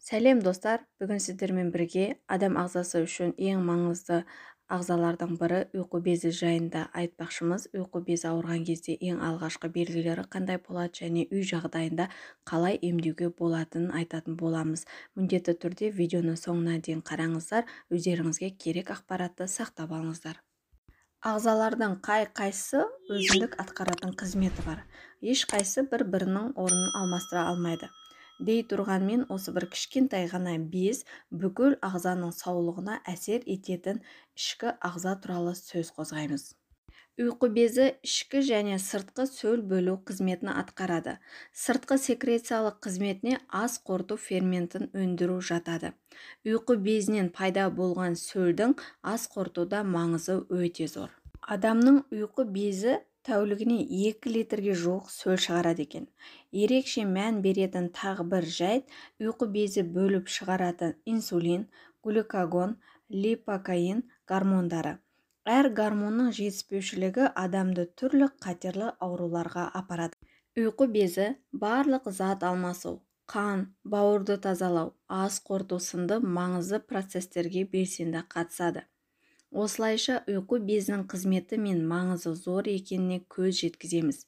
Сәлем, достар! Бүгін сіздермен бірге адам ағзасы үшін ең маңызды ағзалардың бірі ұйқы безі жайында айтпақшымыз. Ұйқы безі ауырған кезде ең алғашқы белгілері қандай болады және үй жағдайында қалай емдеуге болатынын айтатын боламыз. Міндетті түрде видеоны соңына дейін қараңыздар, өздеріңізге керек ақпаратты сақтап алыңыздар. Ағзалардың қай-қайсысы өзіндік атқаратын қызметі бар. Ешқайсысы бір-бірінің орнын алмастыра алмайды. Дей тұрғанмен, осы бір кішкентай ғана без бүкіл ағзаның саулығына әсер ететін ішкі ағза туралы сөз қозғаймыз. Ұйқы безі ішкі және сыртқы сөл бөлу қызметін атқарады. Сыртқы секрециялық қызметіне ас қорыту ферментін өндіру жатады. Ұйқы безінен пайда болған сөлдің ас қорытуда маңызы өте зор. Адамның ұйқы безі тәулігіне 2 литрге жуық сөл шығарады екен. Ерекше мән беретін тағы бір жайт ұйқы безі бөліп шығаратын инсулин, глюкагон, липокаин гормондары. Әр гормонның жетіспеушілігі адамды түрлі қатерлі ауруларға апарады. Ұйқы безі барлық зат алмасу, қан, бауырды тазалау, ас қорыту сынды маңызды процестерге белсенді қатысады. Осылайша, ұйқы безінің қызметі мен маңызы зор екеніне көз жеткіземіз.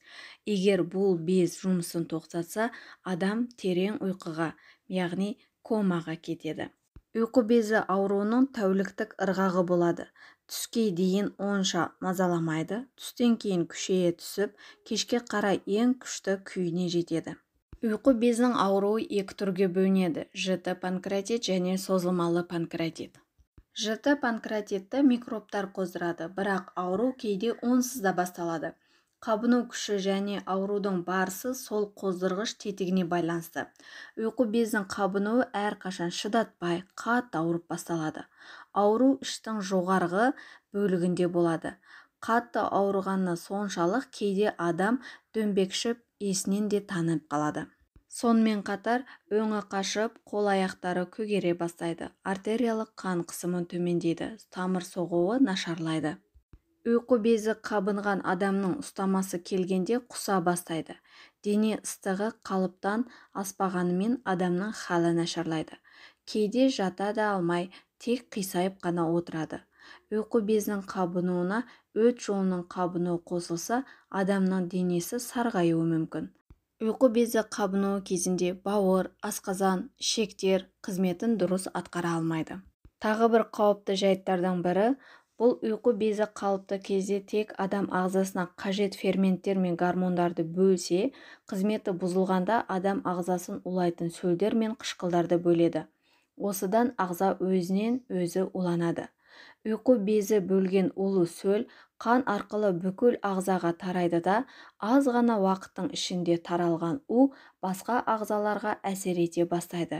Егер бұл без жұмысын тоқтатса, адам терең ұйқыға, яғни комаға кетеді. Ұйқы безі ауруының тәуліктік ырғағы болады. Түске дейін онша мазаламайды, түстен кейін күшейе түсіп, кешке қарай ең күшті күйіне жетеді. Ұйқы безінің ауруы екі түрге бөлінеді: жіті панкреатит және созылмалы панкреатит. Жіті панкреатитті микробтар қоздырады, бірақ ауру кейде онсыз да басталады. Қабыну күші және аурудың барысы сол қоздырғыш тетігіне байланысты. Ұйқы безінің қабынуы әрқашан шыдатпай, қатты ауырып басталады. Ауру іштің жоғарғы бөлігінде болады. Қатты ауырғаны соншалық, кейде адам дөңбекшіп, есінен де танып қалады. Сонымен қатар, өңі қашып, қол-аяқтары көгере бастайды, артериялық қан қысымы төмендейді, тамыр соғуы нашарлайды. Ұйқы безі қабынған адамның ұстамасы келгенде құса бастайды. Дене ыстығы қалыптан аспағанымен, адамның халі нашарлайды. Кейде жата да алмай, тек қисайып қана отырады. Ұйқы безінің қабынуына өт жолының қабынуы қосылса, адамның денесі сарғаюы мүмкін. Ұйқы безі қабынуы кезінде бауыр, асқазан, ішектер қызметін дұрыс атқара алмайды. Тағы бір қауіпті жайттардың бірі бұл ұйқы безі қалыпты кезде тек адам ағзасына қажет ферменттер мен гормондарды бөлсе, қызметі бұзылғанда адам ағзасын улайтын сөлдер мен қышқылдарды бөледі. Осыдан ағза өзінен өзі уланады. Ұйқы безі бөлген улы сөл қан арқылы бүкіл ағзаға тарайды да, аз ғана уақыттың ішінде таралған у басқа ағзаларға әсер ете бастайды.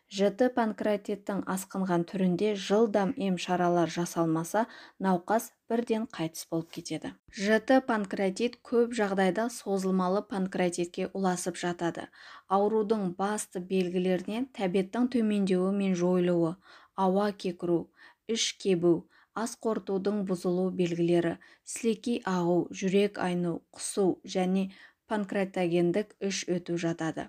Жіті панкреатиттің асқынған түрінде жылдам ем шаралар жасалмаса, науқас бірден қайтыс болып кетеді. Жіті панкреатит көп жағдайда созылмалы панкреатитке ұласып жатады. Аурудың басты белгілеріне тәбеттің төмендеуі мен жойылуы, ауа кекіру, іш кебу, ас қорытудың бұзылу белгілері, сілекей ағу, жүрек айну, құсу және панкреатогендік іш өту жатады.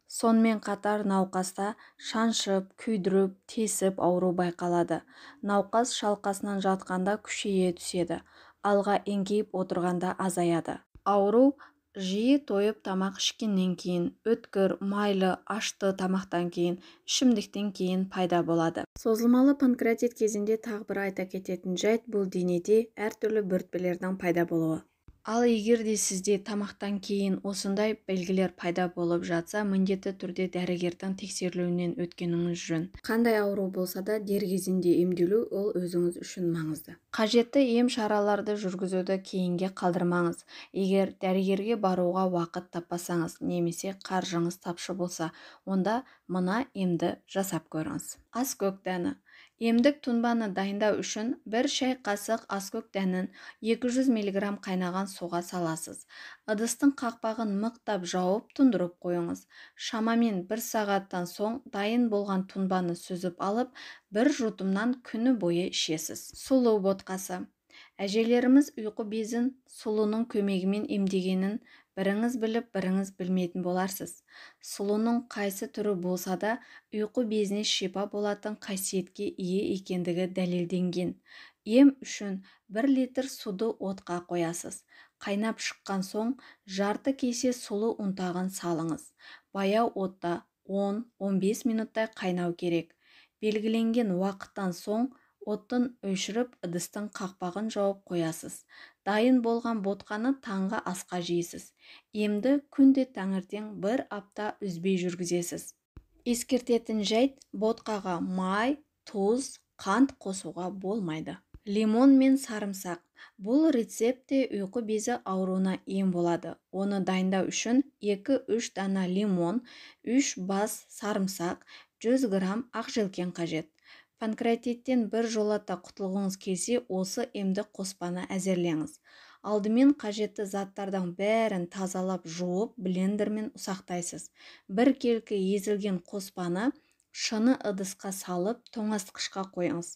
Сонымен қатар науқаста шаншып, күйдіріп, тесіп ауру байқалады. Науқас шалқасынан жатқанда күшейе түседі, алға еңкейіп отырғанда азаяды. Ауру жиі тойып тамақ ішкеннен кейін, өткір, майлы, ашты тамақтан кейін, ішімдіктен кейін пайда болады. Созылмалы панкреатит кезінде тағы бір айта кететін жайт бұл денеде әртүрлі бөртпелердің пайда болуы. Ал егер де сізде тамақтан кейін осындай белгілер пайда болып жатса, міндетті түрде дәрігердің тексерілуінен өткеніңіз жөн. Қандай ауру болса да дер кезінде емделу ол өзіңіз үшін маңызды. Қажетті ем шараларды жүргізуді кейінге қалдырмаңыз. Егер дәрігерге баруға уақыт таппасаңыз немесе қаржыңыз тапшы болса, онда мына емді жасап көріңіз. Аскөк дәні. Емдік тұнбаны дайындау үшін 1 шай қасық аскөк дәнін 200 мг қайнаған суға саласыз. Ыдыстың қақпағын мықтап жауып, тұндырып қойыңыз. Шамамен 1 сағаттан соң дайын болған тұнбаны сүзіп алып, бір жұтымнан күні бойы ішесіз. Сұлы ботқасы. Әжелеріміз ұйқы безін сұлының көмегімен емдегенін Біріңіз біліп, біріңіз білмейтін боларсыз. Сұлының қайсы түрі болса да, ұйқы безіне шипа болатын қасиетке ие екендігі дәлелденген. Ем үшін 1 литр суды отқа қоясыз. Қайнап шыққан соң жарты кесе сұлы ұнтағын салыңыз. Баяу отта 10-15 минуттай қайнау керек. Белгіленген уақыттан соң оттын өшіріп, ыдыстың қақпағын жауып қоясыз. Дайын болған ботқаны таңғы асқа жейсіз. Емді күнде таңертең бір апта үзбей жүргізесіз. Ескертетін жайт, ботқаға май, тұз, қант қосуға болмайды. Лимон мен сарымсақ. Бұл рецепт те ұйқы безі ауруына ем болады. Оны дайындау үшін 2-3 дана лимон, 3 бас сарымсақ, 100 грамм ақжелкен қажет. Панкреатиттен бір жолата құтылғыңыз келсе, осы емді қоспаны әзірлеңіз. Алдымен қажетті заттардың бәрін тазалап жуып, блендермен ұсақтайсыз. Бір келкі езілген қоспаны шыны ыдысқа салып, тоңазытқышқа қойыңыз.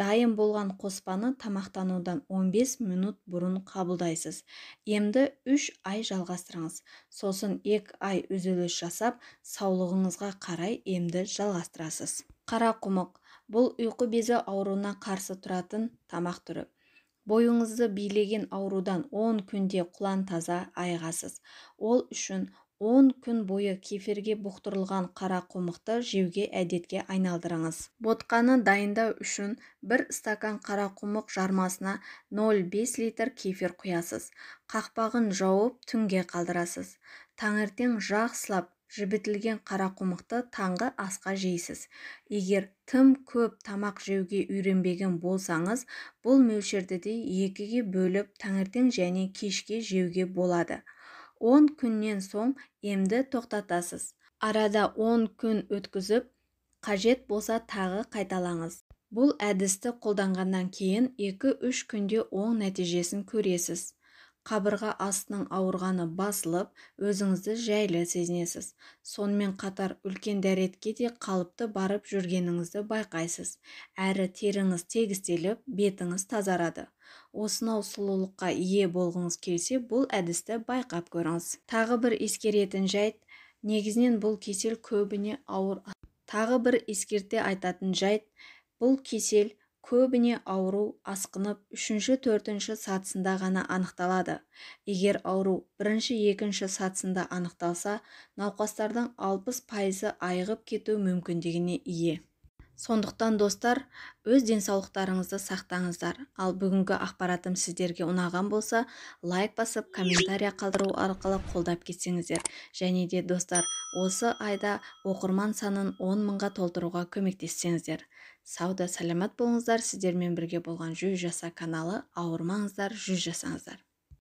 Дайын болған қоспаны тамақтанудан 15 минут бұрын қабылдайсыз. Емді 3 ай жалғастырыңыз. Сосын 2 ай үзіліс жасап, саулығыңызға қарай емді жалғастырасыз. Қарақұмық. Бұл ұйқы безі ауруына қарсы тұратын тамақ түрі. Бойыңызды билеген аурудан 10 күнде құлан таза айығасыз. Ол үшін 10 күн бойы кефирге бұқтырылған қарақұмықты жеуге әдетке айналдырыңыз. Ботқаны дайындау үшін 1 стакан қарақұмық жармасына 0,5 литр кефир құясыз. Қақпағын жауып түнге қалдырасыз. Таңертең жақсылап жібітілген қарақұмықты таңғы асқа жейсіз. Егер тым көп тамақ жеуге үйренбеген болсаңыз, бұл мөлшерді де 2-ге бөліп таңертең және кешке жеуге болады. 10 күннен соң емді тоқтатасыз. Арада 10 күн өткізіп, қажет болса тағы қайталаңыз. Бұл әдісті қолданғаннан кейін 2-3 күнде оң нәтижесін көресіз. Қабырға астының ауырғаны басылып, өзіңізді жайлы сезінесіз. Сонымен қатар үлкен дәретке де қалыпты барып жүргеніңізді байқайсыз. Әрі теріңіз тегістеліп, бетіңіз тазарады. Осынау сұлулыққа ие болғыңыз келсе, бұл әдісті байқап көріңіз. Тағы бір ескеретін жайт, негізінен бұл кесел көбіне ауыр. Тағы бір ескерте айтатын жайт, бұл кесел көбіне ауру асқынып 3-4 сатысында ғана анықталады. Егер ауру 1-2 сатысында анықталса, науқастардың 60%-ы айығып кету мүмкіндігіне ие. Сондықтан достар, өз денсаулықтарыңызды сақтаңыздар. Ал бүгінгі ақпаратым сіздерге ұнаған болса, лайк басып, комментария қалдыру арқылы қолдап кетсеңіздер. Және де достар, осы айда оқырман санын 10 мыңға толтыруға көмектессеңіздер. Сауда саламат болыңыздар. Сіздермен бірге болған 100 жаса каналы. Ауырмаңыздар, 100 жасаңыздар.